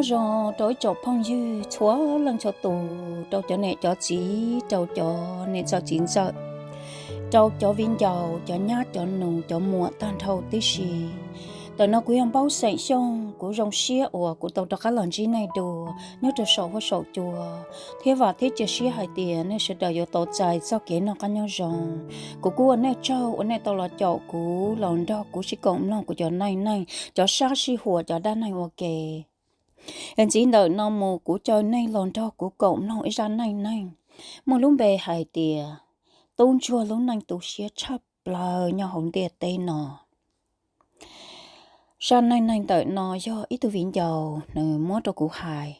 Zoo rau ib tsoom phooj ywg txhua leej txhua tus, rau cov niam cov txiv, rau cov niam ntxawm txiv ntxawm, rau cov viv ncaus, cov nyab cov nus, cov muam tag nrho tib si. Ntawm no kuv yog Npaub Xeem Xyooj, kuv zoo siab uas kuv tau rov qab los ntsib nej dua nyob rau saum huab saum cua, thiab vam thiab cia siab hais tias nej sawv daws yuav tau txais txoj kev noj qab nyob zoo. Kuv kuj ua nej tsaug uas nej tau los caum kuv los nrog kuv sib koom mloog kuv cov neej neeg, cov sab sij huam, cov dab neeg ua ke. Es ntxiv ntawm no mus kuv caw nej los nrog kuv koom mloog ib zaj neej neeg muaj lub npe hais tias tub ntsuag lub neej tu siab tshaj plaws nyob hauv ntiaj teb no. Zaj neej neeg ntawm no yog ib tug viv ncaus nws muab rau kuv hais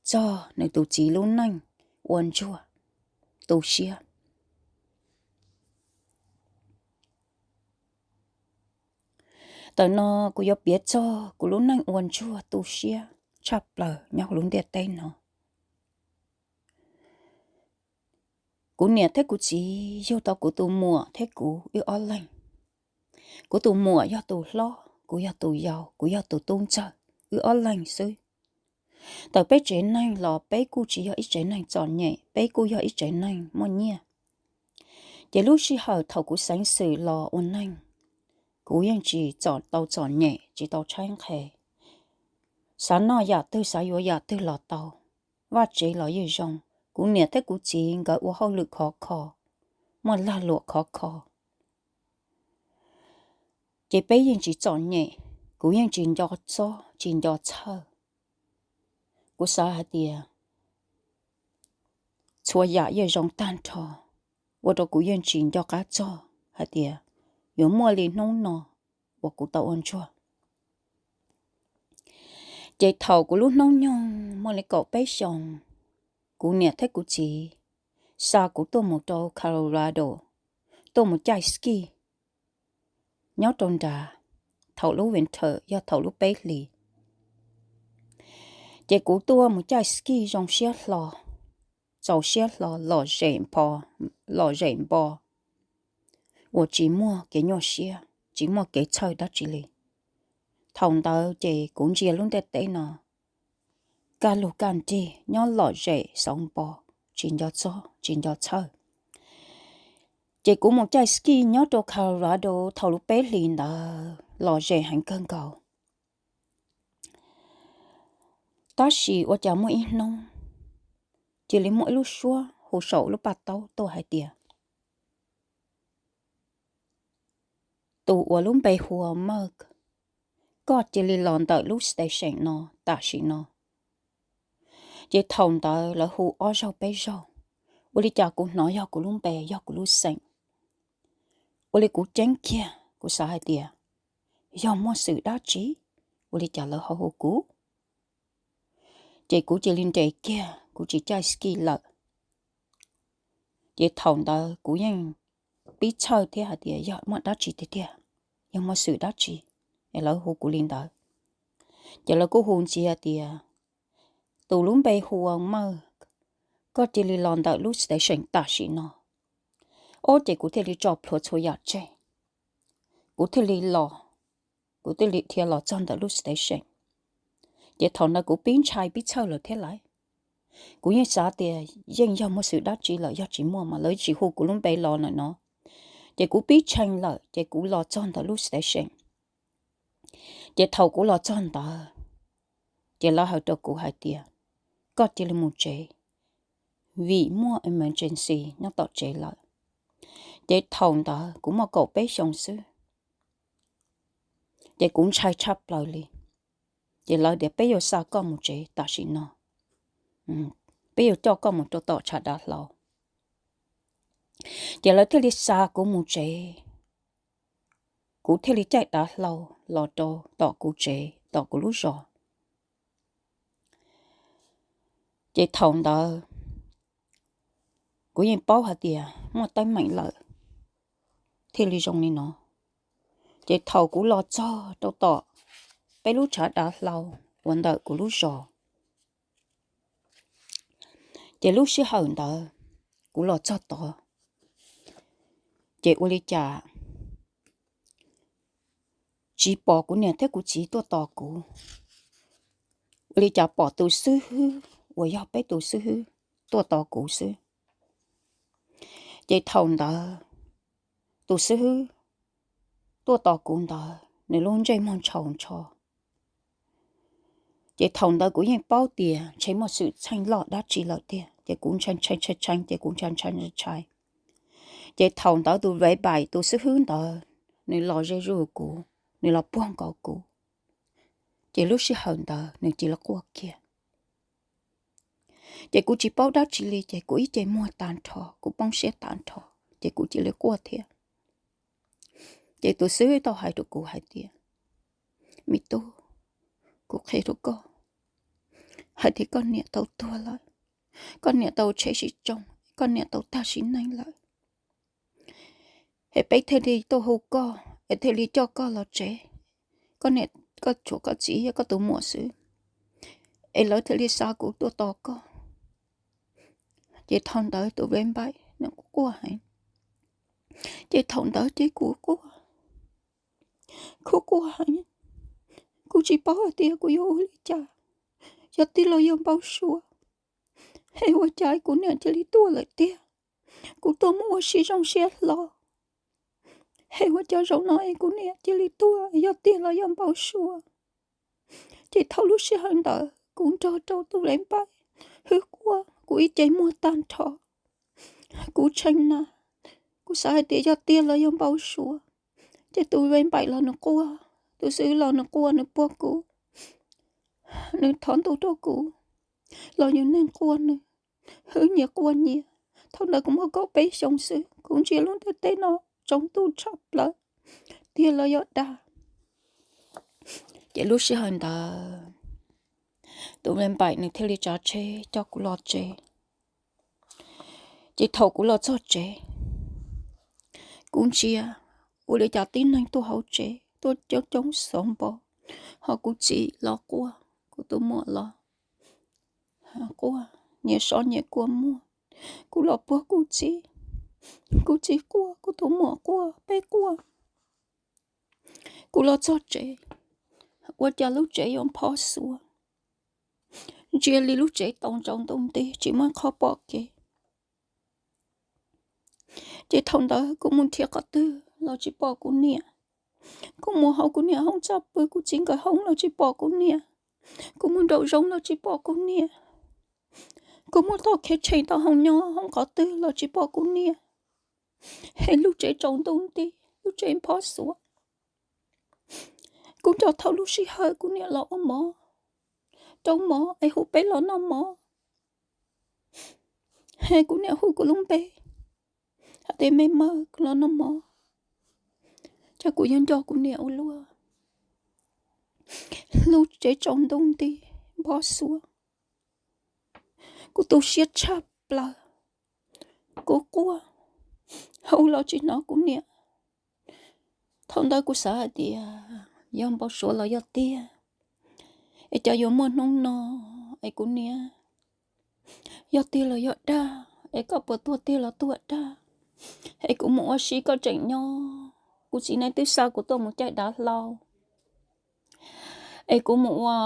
txog nws tus txiv lub neej ua ntsuag tu siab. Ntawm no kuv yuav piav txog kuv lub neej ua ntsuag tu siab tshaj plaws nyob hauv lub ntiaj teb no. Kuv niam thiab kuv txiv yug tau kuv tus muam thiab kuv wb ob leeg. Kuv tus muam yog tus hlob, kuv yog tus yau, kuv yog tus tub ntxawg, wb ob leeg xwb. Ntawm peb tsev neeg los peb kuj tsis yog ib tsev neeg txom nyem, peb kuj yog ib tsev neeg muaj nyiaj. Ces lub sij hawm thaum kuv xeev xwm los ua neeg, kuv yeej tsis txom, tau txom nyem, tsis tau tshaib nqhis. Xav noj yam twg xav yuav yam twg los tau, vaj tsev los yeej zoo. Kuv niam thiab kuv txiv nkawd ua hauj lwm khov kho, muaj lag luam khov kho, ces peb yeej tsis txom nyem. Kuv yeej tsis nco txob tsis nco txhawj. Kuv xav hais tias txhua yam yeej zoo tag nrho, ua rau kuv yeej tsis nco qab txog hais tias yuav muaj li hnub no uas kuv tau ua ntsuag. Ces thaum kuv lub hnub nyoog muaj li kaum peb xyoos, kuv niam thiab kuv txiv xa kuv tuaj mus rau Colorado, tuaj mus caij ski nyob rau nrad, thaum lub winter yog thaum lub peb hlis. Ces kuv tuaj mus caij ski zoo siab hlo, txaus siab hlo, lom zem npo, lom zem npo, uas tsis muaj kev nyuaj siab, tsis muaj kev txhawj dab tsi li. Thaum ntawd ces kuv ntsia lub ntiaj teb no kaj lug kaj nrig, nyob lom zem xauv npo, tsis nco txob tsis nco txhawj. Ces kuv mus caij ski nyob rau Colorado thaum lub peb hlis ntawd lom zem heev kawg nkaus. Tab sis ua cas muaj ib hnub cia li muaj ib lub suab hu saum lub paj taub tuaj hais tias, tus uas lub npe hu ua Mark, koj cia li los ntawm lub station no tam sim no. Ces thaum ntawd lawv hu ob zaug peb zaug, ua li cas kuv hnov yog kuv lub npe, yog kuv lub xeem. Ua li kuv ceeb kiag, kuv xav hais tias yog muaj xwm dab tsi, ua li cas lawv ho hu kuv. Ces kuv cia li nres kiag, kuv tsis caij ski lawm. Ces thaum ntawd kuv yeej pib txhawj thiab hais tias yog muaj dab tsi tiag tiag, yog muaj xwm dab tsi es lawv hu kuv li ntawd. Ces lawv kuj hu ntxiv hais tias, tus lub npe hu ua Mark, koj cia li los ntawm lub station tam sim no. Ob ces kuv thiaj li tso plhuav txhua yam tseg, kuv thiaj li los, kuv thiaj li dhia los txog ntawm lub station. Ces thaum ntawd kuv pib ntshai pib txhawj lawm thiab lauj. Kuv yeej xav tias yeej yog muaj xwm dab tsi lawm, yog tsis muaj mas lawv tsis hu kuv lub npe los ntawm no. Ces kuv pib tshee lawm ces kuv los txog ntawm lub station. Ces thaum kuv los txog ntawd, ces lawv hais rau kuv hais tias, koj cia li mus tsev, vim muaj emergency nyob tom tsev lawm. Ces thaum ntawd kuv muaj kaum peb xyoos xwb, ces kuv ntshai tshaj plaws li. Ces lawv tias peb yuav xa koj mus tsev tam sim no, peb yuav coj koj mus rau tom tshav dav hlau. Ces lawv thiaj li xa kuv mus tsev, kuv thiaj li caij dav hlau los rau tom kuv tsev, tom kuv lub zos. Ces thaum ntawd kuv yeej paub hais tias muaj teeb meem lawm thiaj li zoo li no. Ces thaum kuv los txog rau tom peb lub tshav dav hlau uas ntawm kuv lub zos, ces lub sij hawm ntawd kuv los txog tod, ces ua li cas tsis pom kuv niam thiab kuv txiv tuaj tos kuv. li cas pom tus xib hwb uas yog peb tus xib hwb tuaj tos kuv xwb. Ces thaum ntawd tus xib hwb tuaj tos kuv ntawd nws lub ntsej muag ntshaus ntsho. Ces thaum ntawd kuv yeej paub tias ntshe muaj xwm txheej loj dab tsi lawm tiag, ces kuv ntshai ntshai ntshai ntshai, ces kuv ntshai ntshai ntshai ntshai. Ces thaum ntawd tus Vaj Npaim tus xib hwb ntawd nws los ze zuj kuv, nws los puag nkaus kuv, ces lub sij hawm ntawd nws cia li quaj kiag. Ces kuv tsis paub dab tsi li, ces kuv ib ce muag tag nrho, kuv poob siab tag nrho, ces kuv cia li quaj thiab. Ces tus xib hwb tau hais rau kuv hais tias, me tub, kuv qhia rau koj hais tias koj niam tau tuag lawm, koj niam tau tsheb sib tsoo, koj niam tau tag sim neej lawm, es peb thiaj li tuaj hu koj es thiaj li coj koj los tsev. Koj niam, koj tshuav koj txiv thiab koj tus muam xwb, es lawv thiaj li xa kuv tuaj tos koj. Ces thaum ntawd tus Vaj Npaim nws quaj heev. Ces thaum ntawd ces kuv quaj, kuv quaj heev, kuv tsis paub hais tias kuv yuav ua li cas, yog tiag los yog npau suav. Es ua cas kuv niam cia li tuaj lawm tiag? Kuv tuaj mus ua si zoo siab hlo, es ua cas zaum no es kuv niam cia li tuaj, yog tiag los yog npau suav? Ces thaum lub sij hawm ntawd kuv nrog rau tus Vaj Npaim hwb quaj, kuv ib ce muag tag nrho, kuv tshee na, kuv xav hais tias yog tiag los yog npau suav. Ces tus Vaj Npaim los nws quaj, tus xib hwb los nws quaj, nws puag kuv, nws thov ntu rau kuv, los yus neeg quaj nws, hwb nyias quaj nyias. Thaum ntawd kuv muaj kaum peb xyoos xwb, kuv ntsia lub ntiaj teb no tsaus ntuj tshaj plaws, tiag los yog dag. Ces lub sij hawm ntawd tus Vaj Npaim nws thiaj li tsav tsheb coj kuv los tsev. Ces thaum kuv los txog tsev, kuv ntsia ua li cas tib neeg tuaj hauv tsev tuaj coob coob xov npo, ho kuv txiv los quaj, kuv tus muam los quaj, nyias so nyias kua muag. Kuv los puag kuv txiv, kuv txiv quaj, kuv tus muam quaj, peb quaj. Kuv los txog tsev, ua cas lub tsev yuav npho xuav, ntsia li lub tsev tau ntsaus ntuj nti tsis muaj qhov pom kev. Ces thaum ntawd kuv mus nrhiav qhov twg los tsis pom kuv niam. Kuv mus hauv kuv niam hoob txaj pw, kuv txiv nkawd hoob los tsis pom kuv niam. Kuv mus nraum zoov los tsis pom kuv niam. Kuv mus tom khiav tshem tom hoob nyob hoob qhov twg los tsis pom kuv niam. Es lub tsev tsaus ntuj nti, lub tsev npho xuav. Kuv nco thaum lub sij hawm kuv niam los ua mov, rau mov es hu peb los noj mov. Es kuv niam hu kuv lub npe hais tias me mawg, kuv los noj mov. Ces kuv yuav nco kuv niam ua luaj. Lub tsev tsaus ntuj nti, npho xuav. Kuv tu siab tshaj plaws, kuv quaj, hu los tsis hnov kuv niam. Thaum ntawd kuv xav hais tias yog npau suav los yog tiag, es cas yuav muaj hnub no, es kuv niam, yog tiag los yog dag, es koj puas tuag tiag los tuag dag, es kuv mus ua si koj tseem nyob, kuv txiv neej twb xa kuv tuaj mus caij dav hlau, es kuv mus ua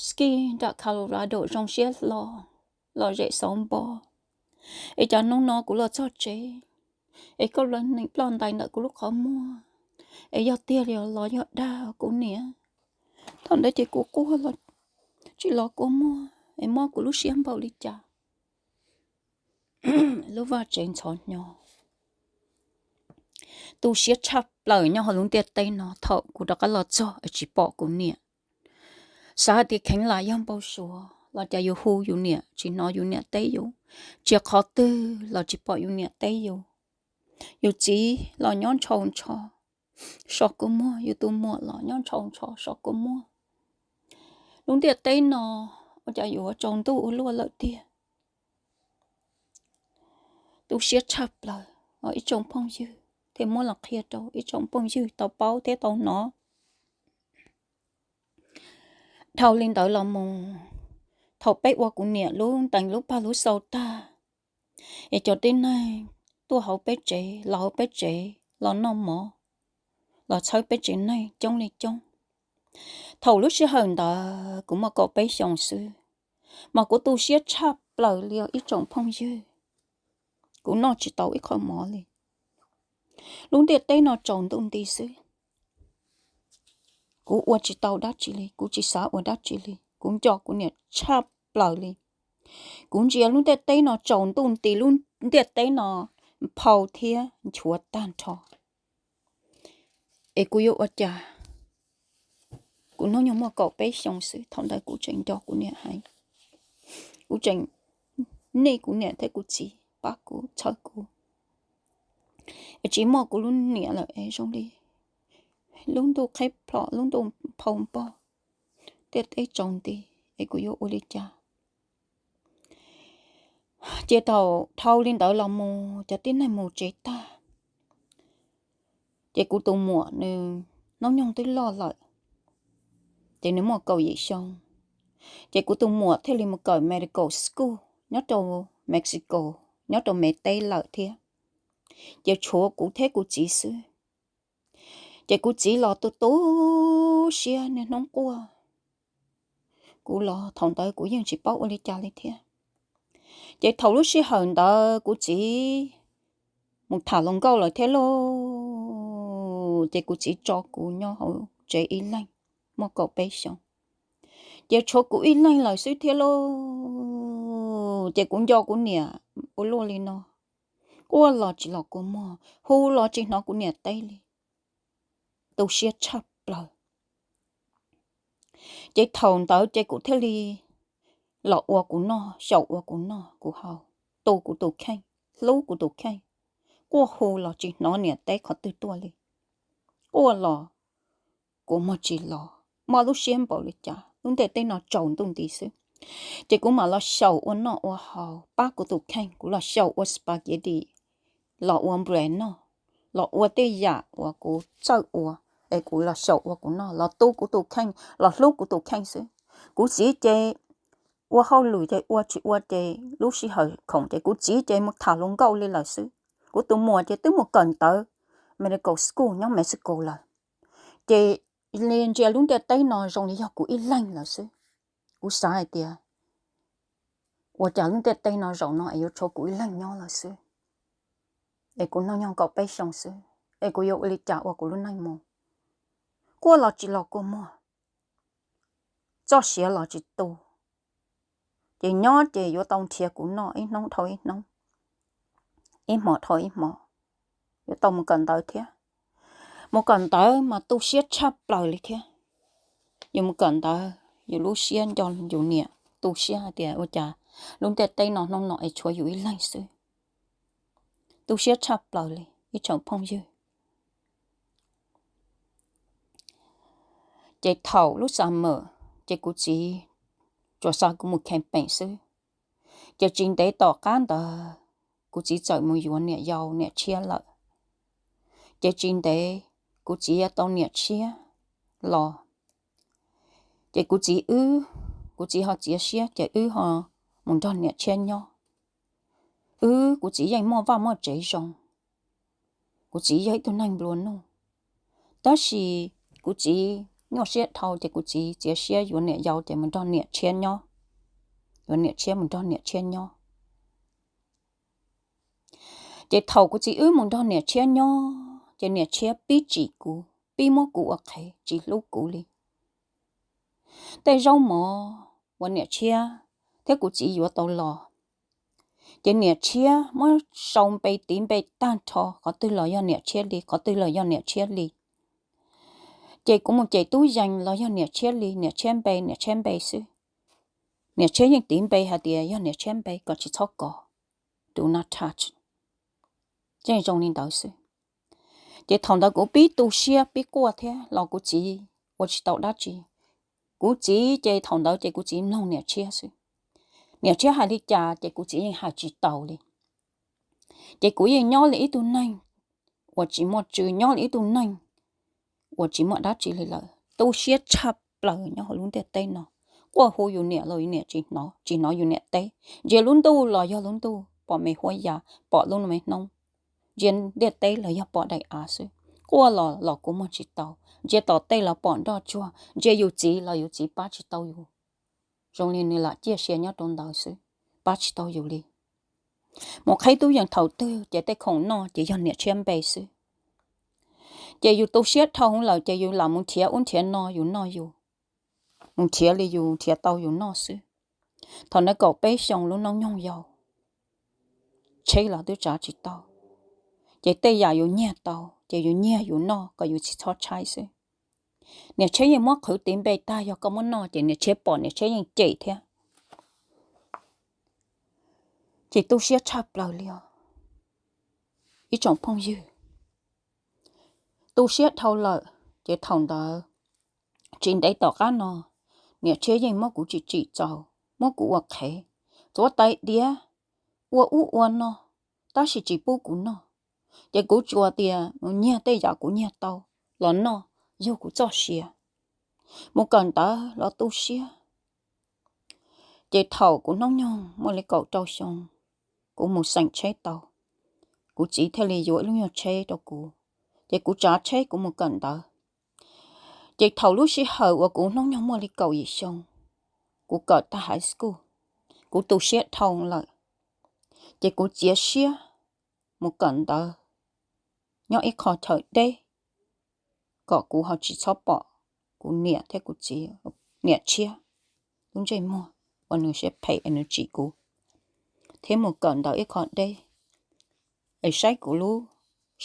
ski nram Colorado zoo siab hlo, lom zem xauv npo, es cas hnub no kuv los txog tsev, es koj neeg ploj ntais ntawm kuv lub qhov muag, es yog tiag li los yog dag kuv niam. Thaum ntawd ces kuv quaj los tsis los kua muag, es mob kuv lub siab npaum li cas. Lub vaj tsev ntxhov hnyo, tu siab tshaj plaws nyob hauv lub ntiaj teb no thaum kuv rov qab los txog es tsis pom kuv niam. Xav hais tias kheev lam yog npau suav los cas yus hu yus niam tsis hnov yus niam teb yus, ntsia qhov twg los tsis pom yus niam teb yus. Yus txiv los nyob ntshaus ntsho so kua muag, yus tus muam los nyob ntshaus ntsho so kua muag. Lub ntiaj teb no ua cas yuav tsaus ntuj ua luaj lawm tiag. Tu siab tshaj plaws os ib tsoom phooj ywg, thiaj muab los qhia rau ib tsoom phooj ywg tau paub thiab tau hnov. Dhau li ntawd los mus, thaum peb ua kuv niam lub ntees lub pag lub xau tag, es cov tib neeg tuaj hauv peb tsev, los hauv peb tsev los noj mov, los txhawb peb tsev neeg coob li coob. Thaum lub sij hawm ntawd kuv muaj kaum peb xyoos xwb, mas kuv tu siab tshaj plaws li os ib tsoom phooj ywg. Kuv noj tsis tau ib qho mov li. Lub ntiaj teb no tsaus ntuj nti xwb. Kuv ua tsis tau dab tsi li, kuv tsis xav ua dab tsi li, kuv nco kuv niam tshaj plaws li. Kuv ntsia lub ntiaj teb no tsaus ntuj nti, lub ntiaj teb no phau thiab nchuav tag nrho. Es kuv yuav ua cas? Kuv hnub nyoog muaj kaum peb xyoos xwb, thaum ntawd kuv tseem nco kuv niam heev. Kuv tseem nej kuv niam thiab kuv txiv pab kuv txhawb kuv. Es tsis muaj kuv lub niam lawm es zoo li lub ntuj qhib plho, lub ntuj phau npog, ntiaj teb tsaus nti, es kuv yuav ua li cas? Ces thaum dhau li ntawd los mus, cov tib neeg mus tsev tag, ces kuv tus muam nws hnub nyoog twb loj lawm, ces nws muaj kaum yim xyoo. Ces kuv tus muam thiaj li mus kawm medical school nyob rau Mexico, nyob rau Mev teb lawm thiab. Ces tshuav kuv thiab kuv txiv xwb. Ces kuv txiv los tu tu siab niaj hnub quaj. Kuv los thaum ntawd kuv yeej tsis paub ua li cas li thiab. Ces thaum lub sij hawm ntawd kuv txiv mus tham hluas nkauj lawm thiab lauj, ces kuv txiv tso kuv nyob hauv tsev ib leeg, muaj kaum peb xyoos. Ces tshuav kuv ib leeg lawm xwb thiab lauj. Ces kuv nco kuv niam ua luaj li no, quaj los tsis los kua muag, hu los tsis hnov kuv niam teb li, tu siab tshaj plaws. Ces thaum ntawd ces kuv thiaj li los ua kuv noj, xyaum ua kuv noj kuv haus, tu kuv tus kheej, hlub kuv tus kheej, quaj hu los tsis hnov niam teb qhov twg tuaj li, quaj los kua muag tsis los, mob lub siab npaum li cas, lub ntiaj teb no tsaus ntuj nti xwb. Ces kuv mam los xyaum ua noj ua haus, pab kuv tus kheej, kuv los xyaum ua spaghetti, los ua bread noj, los ua tej yam uas kuv txawj ua, es kuv los xyaum ua kuv noj, los tu kuv tus kheej, los hlub kuv tus kheej xwb. Kuv txiv ces ua hauj lwm ces ua tsis ua ces lub sij hawm khoom ces kuv txiv ces mus tham hluas nkauj li lawm xwb. Kuv tus muam ces twb mus kawm ntawv medical school nyob Mexico lawm. Ces li ntsia lub ntiaj teb no zoo li yog kuv ib leeg lawm xwb. Kuv xav hais tias ua cas lub ntiaj teb no zaum no es yuav tshuav kuv ib leeg nyob lawm xwb, es kuv hnub nyoog kaum peb xyoos xwb, es kuv yuav ua li cas ua kuv lub neej mus? Quaj los tsis los kua muag, txoj sia los tsis tu, ces nyob ces yuav tau nrhiav kuv noj ib hnub dhau ib hnub, ib hmo dhau ib hmo, yuav tau mus kawm ntawv thiab. Mus kawm ntawv mas tu siab tshaj plaws li thiab. Yus mus kawm ntawv, yus lub siab nco yus niam, tu siab hais tias ua cas lub ntiaj teb no hnub no es tshuav yus ib leeg xwb. Tu siab tshaj plaws li ib tsoom phooj ywg. Ces thaum lub summer, ces kuv txiv tsuas xa kuv mus camping xwb. Ces tsis ntev tom qab ntawd, kuv txiv txawm mus yuav niam yau niam tshiab lawm. Ces tsis ntev, kuv txiv yuav tau niam tshiab los. Ces kuv txiv wb, kuv txiv ho txiav siab ces wb ho mus nrog niam tshiab nyob. Wb, kuv txiv yeej muaj vaj muaj tsev zoo, kuv txiv yog ib tug neeg nplua nuj. Tab sis kuv txiv nyuaj siab dhau ces kuv txiv txiav siab yuav niam yau ces mus nrog niam tshiab nyob, yuav niam tshiab mus nrog niam tshiab nyob. Ces thaum kuv txiv wb mus nrog niam tshiab nyob ces niam tshiab pib tsim kuv, pib muab kuv ua qhev, tsis hlub kuv li. Tej zaub mov uas niam tshiab thiab kuv txiv yuav tau los, ces niam tshiab muab sau npe tiv npe tag nrho, qhov twg los yog niam tshiab li, qhov twg los yog niam tshiab li. Ces kuv mus cem tub yees los yog niam tshiab li, niam tshiab npe, niam tshiab npe xwb. Niam tshiab yeej tiv npe hais tias yog niam tshiab npe kom tsis txhob kov, do not touch. Yeej zoo li ntawd xwb. Ces thaum ntawd kuv pib tu siab pib quaj thiab los kuv txiv ua tsis tau dab tsi. Kuv txiv ces thaum ntawd ces kuv txiv mloog niam tshiab xwb. Niam tshiab hais li cas ces kuv txiv yeej hais tsis taus li. Ces kuv yeej nyob li ib tug neeg uas tsis muaj tswv, nyob li ib tug neeg uas tsis muaj dab tsi li lawm, tu siab tshaj plaws nyob hauv lub ntiaj teb no. Quaj hu yus niam los yus niam tsis hnov, tsis hnov yus niam teb. Ntsia lub ntuj los yog lub ntuj pom me huab ya, pom lub me hnub. Ntsia ntiaj teb los yog pom daim av xwb. quaj los los kuv muag tsis tau, ntsia tom tej los pom nroj tsuag, ntsia yus txiv los yus txiv pab tsis tau yus, zoo li nws lam ciaj sia nyob rau ntawd xwb, pab tsis tau yus li. Mus qhib tub yees thaum twg ces tej khoom noj ces yog niam tshiab npe xwb. Ces yus tu siab dhau lawm ces yus lam mus nrhiav ub nrhiav no yus noj yus, mus nrhiav li yus nrhiav tau yus noj xwb. Thaum ntawd kaum peb xyoos lub noob nyoog yau, tsheb los twb tsav tsis tau, ces tej yam yus nyiag tau ces yus nyiag yus noj kom yus tsis txhob tshaib xwb. Niam tshiab yeej muab qhwv tiv npe tag, yog koj muab noj ces niam tshiab pom niam tshiab yeej cem thiab. Ces tu siab tshaj plaws li os ib tsoom phooj ywg. Tu siab dhau lawm ces thaum ntawd tsis ntev tom qab no niam tshiab yeej muab kuv tsim tsim txaus, muab kuv ua qhev, txuav tais diav, ua ub ua no, tab sis tsis pub kuv noj. Ces kuv tsuas tias mus nyiag tej yam kuv nyiag tau los noj, yug kuv txoj sia, mus kawm ntawv los tu siab. Ces thaum kuv hnub nyoog muaj li kaum rau xyoo, kuv mus xeem tsheb tau, kuv txiv thiaj li yuav ib lub nyuag tsheb rau kuv, ces kuv tsav tsheb kuv mus kawm ntawv. Ces thaum lub sij hawm uas kuv hnub nyoog muaj li kaum yim xyoo, kuv kawm tag high school, kuv tu siab dhau lawm, ces kuv txiav siab mus kawm ntawv nyob ib qho chaw deb, kom kuv ho tsis txhob pom kuv niam thiab kuv txiv, niam tshiab lub ntsej muag uas nws siab phem es nws tsim kuv, thiab mus kawm ntawv ib qho deb es saib kuv lub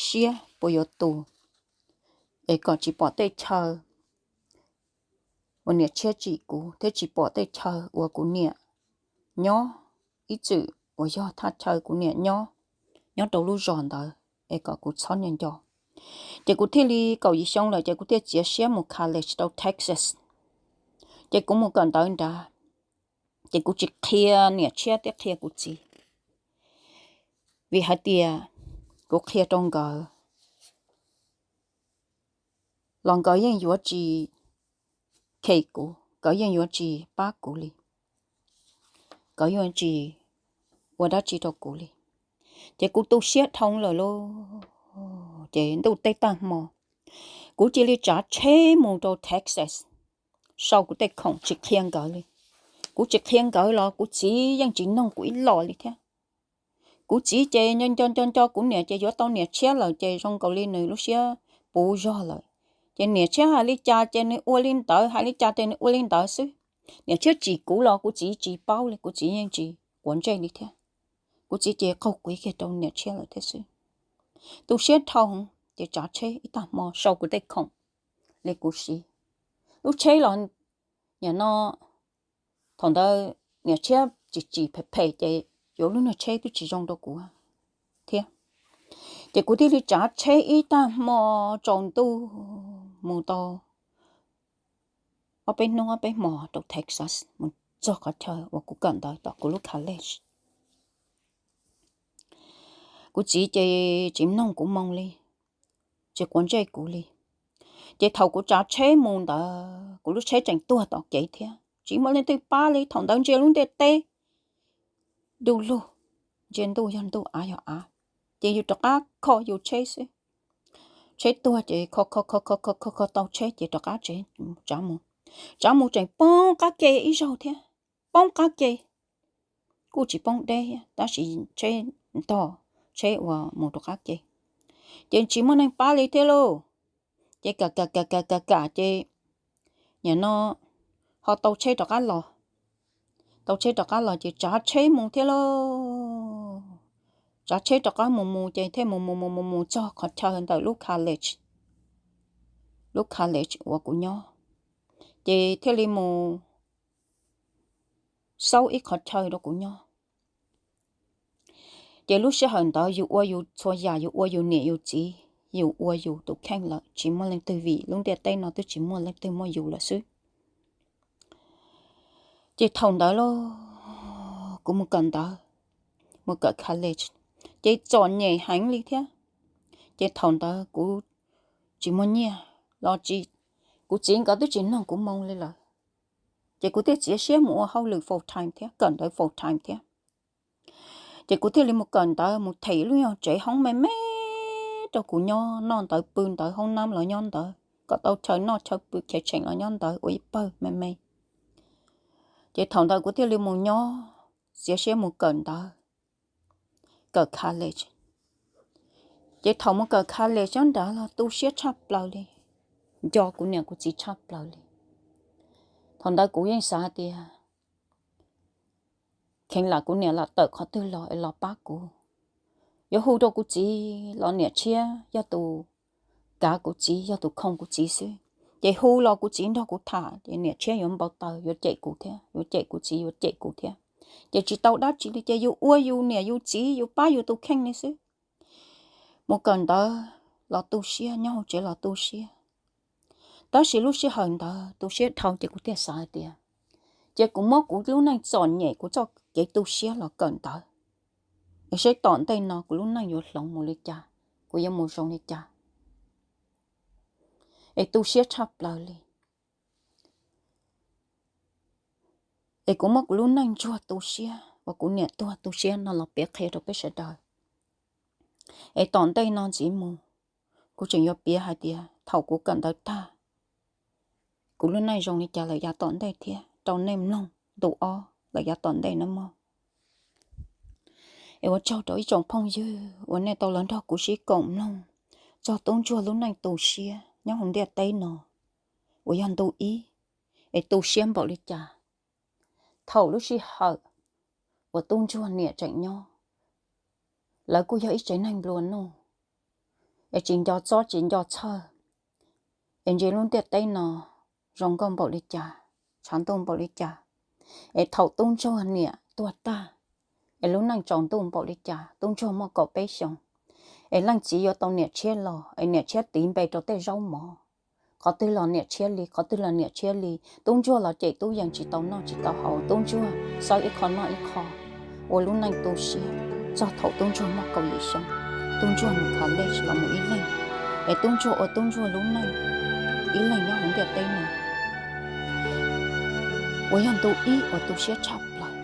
siab puas yuav tu, es kom tsis pom tej chaw uas niam tshiab tsim kuv thiab tsis pom tej chaw uas kuv niam nyob, ib txwm uas yog thaj chaw kuv niam nyob, nyob rau lub zos ntawd, es kom kuv txhob nco nco. Ces kuv thiaj li kaum yim xyoo lawm ces kuv thiaj txiav siab mus college rau Texas. Ces kuv mus kawm ntawv nrad, ces kuv tsis qhia niam tshiab thiab qhia kuv txiv, vim hais tias kuv qhia rau nkawd los nkawd yeej yuav tsis khem kuv, nkawd yeej yuav tsis pab kuv li, nkawd yuav tsis ua dab tsi rau kuv li. Ces kuv tu siab dhau lawm lauj. Ces ntuj tej tag hmo, kuv cia li tsav tsheb mus rau Texas, sau kuv tej khoom tsis qhia nkawd li. Kuv tsis qhia nkawd los kuv txiv yeej tsis noog kuv ib los li thiab. Kuv txiv ces nco nco nco nco kuv niam ces yuav tau niam tshiab lawm ces zoo nkaus li nws lub siab puv zog lawm. Ces niam tshiab hais li cas ces nws ua li ntawd, hais li cas ces nws ua li ntawd xwb. Niam tshiab tsim kuv los kuv txiv tsis paub li, kuv txiv yeej tsis quav ntsej li thiab. Kuv txiv ces qaug kuv kiag rau niam tshiab lawm thiab xwb. Tu siab dhau, ces tsav tsheb ib tag hmo sau kuv tej khoom li kuv siv. Lub tsheb los nim no, thaum ntawd niam tshiab tsis tsim phem phem ces yuav lub niag tsheb twb tsis zoo rau kuv thiab. Ces kuv thiaj li tsav tsheb ib tag hmo tsaus ntuj mus tau ob peb hnub ob peb hmo rau Texas mus txog qhov chaw uas kuv kawm ntawv tom kuv lub college. Kuv txiv ces tsis mloog kuv moo li, tsis quav ntsej kuv li. Ces thaum kuv tsav tsheb mus ntawd kuv lub tsheb tseem tuag tom kev thiab, tsis muaj leej twg pab li. Thaum ntawd ntsia lub ntiaj teb du lug, ntsia ntuj yog ntuj av yog av, ces yus rov qab kho yus tsheb xwb. Tsheb tuag ces kho kho kho kho kho kho kho tau tsheb ces rov qab tsev tsav mus. Tsav mus tseem poob qab ke ib zaug thiab, poob qab ke, kuj tsis poob deb tab sis tsheb ntog, tsheb uas mus rau qab ke, ces tsis muaj neeg pab li thiab lauj. Ces kam kam kam kam kam kam ces nim no ho tau tsheb rov qab los. Tau tsheb rov qab los ces tsav tsheb mus thiab lauj. Tsav tsheb rov qab mus mus ces thiaj mus mus mus mus mus txog qhov chaw ntawm lub college, lub college uas kuv nyob, ces thiaj li mus xaub ib qhov chaw rau kuv nyob. Ces lub sij hawm ntawd yus ua yus txhua yam, yus ua yus niam yus txiv, yus ua yus tus kheej lawm, tsis muaj leej twg, vim lub ntiaj teb no twb tsis muaj leej twg, muaj yus lawm xwb. Ces thaum ntawd lauj, kuv mus kawm ntawv, mus kawm college, ces txom nyem heev li thiab. Ces thaum ntawd kuv tsis muaj nyiaj los tsis, kuv txiv nkawd twb tsis noog kuv moo li lawm. Ces kuv thiaj txiav siab mus ua hauj lwm full time thiab, kawm ntawv full time thiab. Ces kuv thiaj li mus kawm ntawv, mus them lub nyuag tsev hoob me me rau kuv nyob, noj ntawv pw ntawv, hoob nab los nyob ntawd, kom tau chaw noj chaw pw, cheem cheem los nyob ntawd ua ib pawg me me. Ces thaum ntawd kuv thiaj li mus nyob, txiav siab mus kawm ntawv, kawm college. Ces thaum mus kawm college nyob nrad los tu siab tshaj plaws li, nco kuv niam kuv txiv tshaj plaws li. Thaum ntawd kuv yeej xav tias kheev lam kuv niam lam tawm qhov twg los es los pab kuv. Yuav hu rau kuv txiv los niam tshiab yog tus kav kuv txiv, yog tus khoo kuv txiv xwb. Ces hu los kuv txiv nrog kuv tham ces niam tshiab yuav npau taws, yuav cem kuv thiab, yuav cem kuv txiv, yuav cem kuv thiab. Ces tsis tau dab tsi li, ces yus ua yus niam yus txiv, yus pab yus tus kheej li xwb. Mus kawm ntawv los tu siab, nyob hauv tsev los tu siab. Tab sis lub sij hawm ntawd tu siab dhau ces kuv thiaj xav hais tias, ces kuv muab kuv lub neej txom nyem kuv txoj kev tu siab los kawm ntawv, es saib tom ntej no kuv lub neej yuav hloov mus li cas, kuv yuav mus zoo li cas. Es tu siab tshaj plaws li. Es kuv muab kuv lub neej ntsuag tu siab uas kuv niam tuag tu siab no los piav qhia rau peb sawv daws. Es tom ntej no ntxiv mus, kuv tseem yuav piav hais tias thaum kuv kawm ntawv tag, kuv lub neej zoo li cas lawm yav tom ntej thiab rau nej mloog ntu ob lawm yav tom ntej na mog. Es ua tsaug rau ib tsoom phooj ywg uas nej tau los nrog kuv sib koom mloog txog tub ntsuag lub neej tu siab nyob hauv ntiaj teb no uas yog ntu ib, es tu siab npaum li cas. Thaum lub sij hawm uas tub ntsuag niam tseem nyob, lawv kuj yog ib tsev neeg nplua nuj, es tsis nco txob tsis nco txhawj, es ntsia lub ntiaj teb no zoo nkauj npaum li cas, tshav ntuj npaum li cas. Es thaum tub ntsuag niam tuag tag, es lub neej tsaus ntuj npaum li cas, tub ntsuag muaj kaum peb xyoos, es leej txiv yuav tau niam tshiab los, es niam tshiab tiv npe rau tej zaub mov, qhov twg los niam tshiab li, qhov twg los niam tshiab li. Tub ntsuag los cem tub yees tsis tau noj tsis tau haus, tub ntsuag xawb ib qho noj ib qho, ua lub neej tu siab. Txog thaum tub ntsuag muaj kaum yim xyoo, tub ntsuag mus college los mus ib leeg, es tub ntsuag ua tub ntsuag lub neej ib leeg nyob hauv ntiaj teb no, uas yog ntu ib uas tu siab tshaj plaws.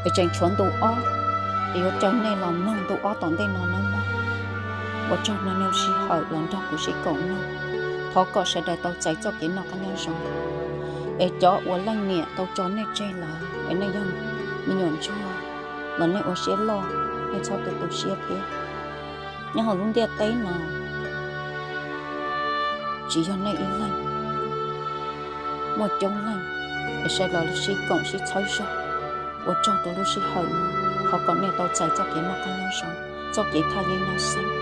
Es tseem tshuav ntu ob, es yuav caw nej los mloog ntu ob tom ntej no nawb mog. Ua tsaug nej sij hawm los nrog kuv sib koom mloog. Thov kom sawv daws tau txais txoj kev noj qab nyob zoo. Es cov uas leej niam tau tso nej tseg lawm, es nej yog me nyuam ntsuag los nej ua siab loj, nej txhob tu tu siab thiab. Nyob hauv lub ntiaj teb no tsis yog nej ib leeg, muaj coob leej, es sawv daws sib koom sib txhawb zog. Ua tsaug rau lub sij hawm no, thov kom nej tau txais txoj kev noj qab nyob zoo, txoj kev thaj yeeb nyob xeeb.